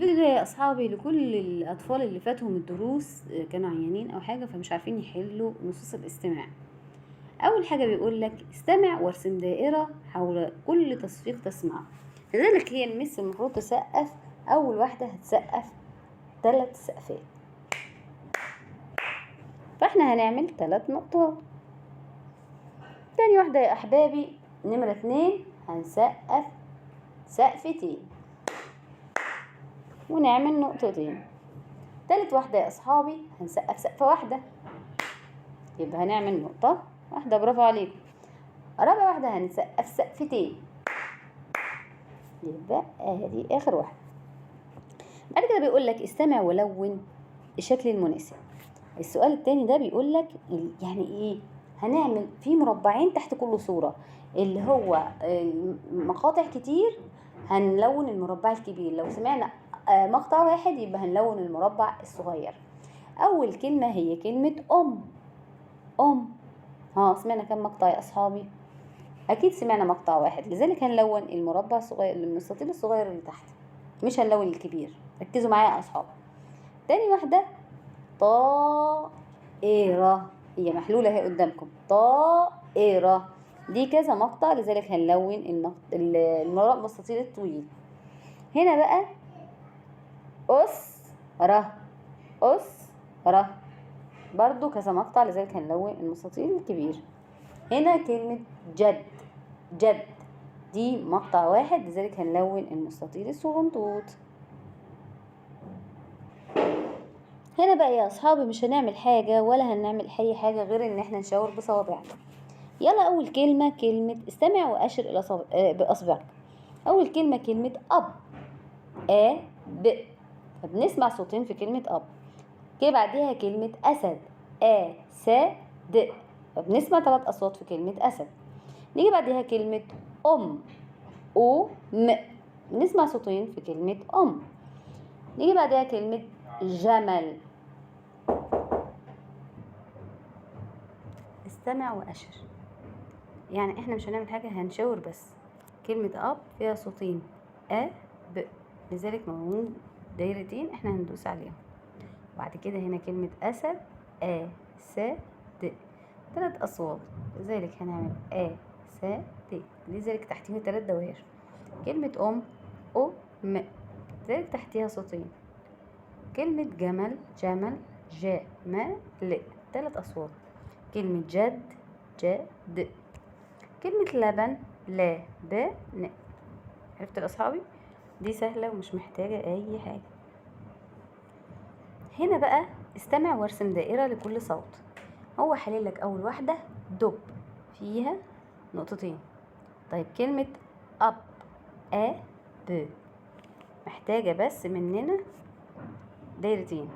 الفيديو ده يا أصحابي لكل الأطفال اللي فاتهم الدروس، كانوا عيانين أو حاجة فمش عارفين يحلوا نصوص الاستماع. أول حاجة بيقول لك استمع وارسم دائرة حول كل تصفيق تسمعه. لذلك هي المس المفروض تسقف، أول واحدة هتسقف 3 سقفات، فاحنا هنعمل 3 نقطات. تاني واحدة يا أحبابي نمرة 2 هنسقف سقفتين ونعمل نقطتين. تالت واحدة يا أصحابي هنسقف سقفة واحدة، يبقى هنعمل نقطة واحدة، برافو عليكم. رابع واحدة هنسقف سقفتين، يبقى ادي آخر واحدة. بعد كده بيقول لك استمع ولون الشكل المناسب. السؤال التاني ده بيقول لك يعني ايه؟ هنعمل في مربعين تحت كل صورة، اللي هو مقاطع كتير هنلون المربع الكبير، لو سمعنا مقطع واحد يبقى هنلون المربع الصغير. أول كلمة هي كلمة أم. أم، سمعنا كم مقطع يا أصحابي؟ أكيد سمعنا مقطع واحد، لذلك هنلون المربع الصغير، المستطيل الصغير اللي تحت، مش هنلون الكبير. ركزوا معايا يا أصحابي. تاني واحدة طائرة، هي محلولة اهي قدامكم، طائرة دي كذا مقطع، لذلك هنلون المستطيل الطويل. هنا بقى أسرة، أسرة برضو كذا مقطع، لذلك هنلون المستطيل الكبير. هنا كلمة جد، جد دي مقطع واحد، لذلك هنلون المستطيل الصغنطوط. هنا بقى يا أصحابي مش هنعمل حاجة ولا هنعمل أي حاجة غير إن احنا نشاور بصوابعنا. يلا أول كلمة كلمة استمع وأشر إلى بأصبعك. أول كلمة كلمة أب، أ ب، فبنسمع صوتين في كلمة أب. كده بعديها كلمة أسد، أ س د، فبنسمع 3 أصوات في كلمة أسد. نيجي بعديها كلمة أم، أو م، بنسمع صوتين في كلمة أم. نيجي بعديها كلمة جمل. استمع وأشر، يعني احنا مش هنعمل حاجة، هنشاور بس. كلمة أب فيها صوتين أ ب، لذلك موجود دايرتين احنا هندوس عليهم. وبعد كده هنا كلمة أسد، أ س د، 3 أصوات، لذلك هنعمل أ س د، لذلك تحتيه 3 دوائر. كلمة أم، أو م، لذلك تحتيها صوتين. كلمة جمل، جمل، ج م ل، 3 أصوات. كلمة جد، ج د. كلمة لبن، لا ب ن. عرفتوا يا أصحابي؟ دي سهلة ومش محتاجة أي حاجة. هنا بقى استمع وارسم دائرة لكل صوت. هو حلل لك أول واحدة دب فيها نقطتين. طيب كلمة أب، أ ب، محتاجة بس مننا دايرتين،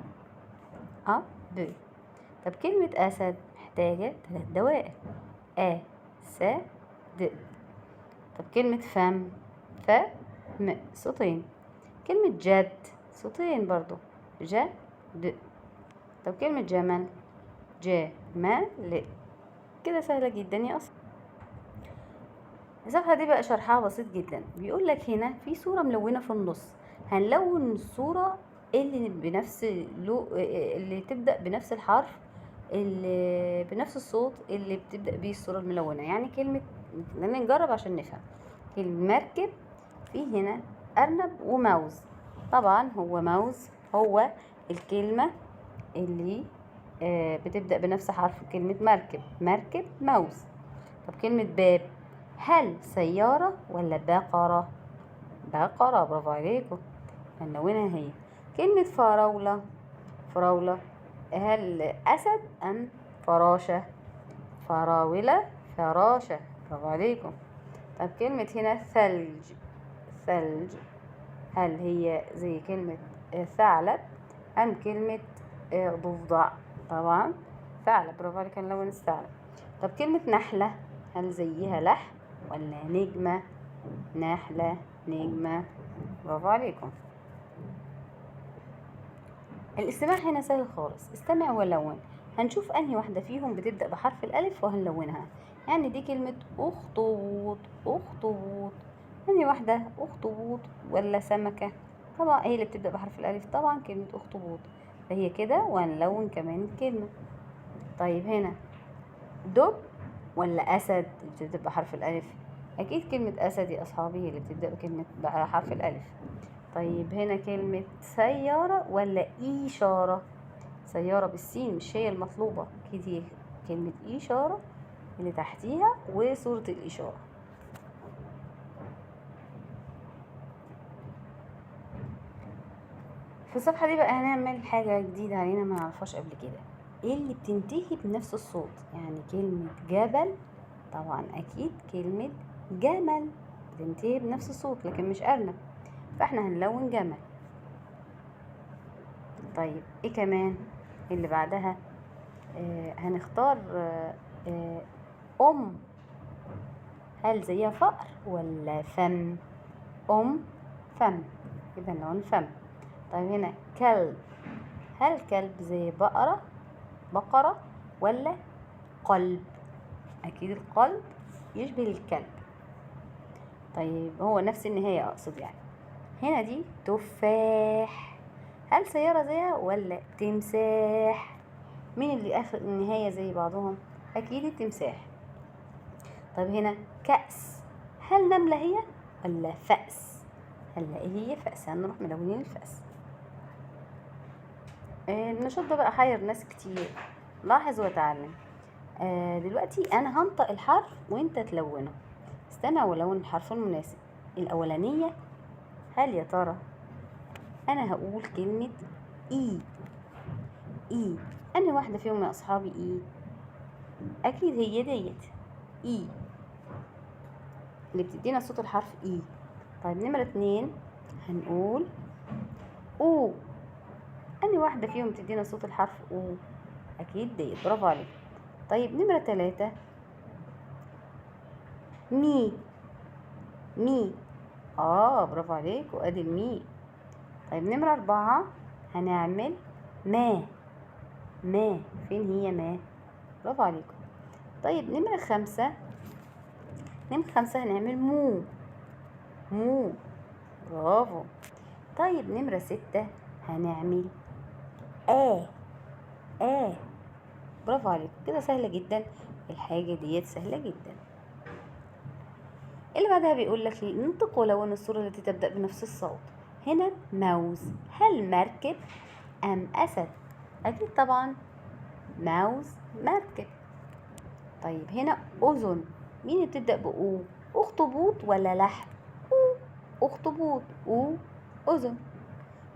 أ ب. طب كلمة أسد محتاجة 3 دوائر، أ س د. طب كلمة فم، ف م، صوتين. كلمة جد صوتين برضو، ج د. طب كلمة جمل، ج م ل. كده سهلة جدا يا أصلا. الصفحة دي بقى شرحها بسيط جدا. بيقول لك هنا في صورة ملونة في النص، هنلون الصورة اللي بنفس لو اللي تبدأ بنفس الحرف اللي بنفس الصوت اللي بتبدأ بيه الصورة الملونة. يعني كلمة، نجرب عشان نفهم. كلمة مركب، في هنا أرنب وموز، طبعا هو موز هو الكلمة اللي بتبدأ بنفس حرف كلمة مركب، مركب موز. طب كلمة باب، هل سيارة ولا بقرة؟ بقرة، برافو عليكم، هنلونها هي. كلمة فراولة، فراولة هل أسد أم فراشة؟ فراولة، فراشة، برافو عليكم. طب كلمة هنا ثلج، ثلج هل هي زي كلمة ثعلب أم كلمة ضفدع؟ طبعا ثعلب، برافو عليك، هنلون الثعلب. طب كلمة نحلة، هل زيها لحم ولا نجمة؟ نحلة، نجمة، برافو عليكم. الاستماع هنا سهل خالص، استمع ولون. هنشوف انهي واحدة فيهم بتبدأ بحرف الألف وهنلونها. يعني دي كلمة أخطبوط، أخطبوط، انهي واحدة؟ أخطبوط ولا سمكة؟ طبعا هي اللي بتبدأ بحرف الألف، طبعا كلمة أخطبوط، فهي كده، وهنلون كمان الكلمة. طيب هنا دب ولا أسد اللي بتبدأ بحرف الألف؟ أكيد كلمة أسد يا أصحابي هي اللي بتبدأ بكلمة بحرف الألف. طيب هنا كلمة سيارة ولا إشارة؟ سيارة بالسين مش هي المطلوبة، أكيد هي كلمة إشارة اللي تحتيها وصورة الإشارة. في الصفحة دي بقى هنعمل حاجة جديدة علينا ما نعرفهاش قبل كده، ايه اللي بتنتهي بنفس الصوت؟ يعني كلمة جبل طبعا أكيد كلمة جمل بتنتهي بنفس الصوت، لكن مش أرنب، فاحنا هنلون جمل. طيب ايه كمان اللي بعدها؟ هنختار أم، هل زيها فأر ولا فم؟ أم فم، يبقى نلون فم. طيب هنا كلب، هل كلب زي بقرة بقرة ولا قلب؟ أكيد القلب يشبه الكلب. طيب هو نفس النهاية أقصد يعني. هنا دي تفاح، هل سيارة زيها ولا تمساح؟ مين اللي آخر النهاية زي بعضهم؟ أكيد التمساح. طيب هنا كأس، هل نملة هي ولا فأس؟ هنلاقي هي فأس، هنروح ملونين الفأس. النشاط ده بقى حير ناس كتير، لاحظ وتعلم. دلوقتي أنا هنطق الحرف وأنت تلونه، استمع ولون الحرف المناسب. الأولانية هل يا ترى أنا هقول كلمة إي، إي أنا واحدة فيهم يا أصحابي إي؟ أكيد هي ديت إي اللي بتدينا صوت الحرف إي. طيب نمرة 2 هنقول أو، أنهي واحدة فيهم بتدينا صوت الحرف أو؟ أكيد ديت، برافو عليك. طيب نمرة 3 مي، مي، برافو عليك، وأدي المي. طيب نمرة 4 هنعمل ما، ما، فين هي ما؟ برافو عليكم. طيب نمرة 5، نمرة 5 هنعمل مو، مو، برافو. طيب نمرة 6 هنعمل آ، آ، برافو عليكم. كده سهلة جدا الحاجة ديت، سهلة جدا. اللي بعدها بيقول لك ننطق ولون الصورة التي تبدأ بنفس الصوت. هنا موز، هل مركب أم أسد؟ أكيد طبعا موز مركب. طيب هنا أذن، مين اللي بتبدأ بأو؟ أخطبوط ولا لحم؟ أو، أخطبوط، أو أذن،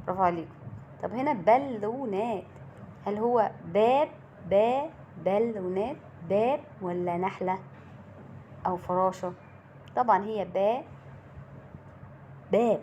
برافو عليكم. طب هنا بالونات، هل هو باب، با، بالونات، باب ولا نحلة أو فراشة؟ طبعا هي با، باب،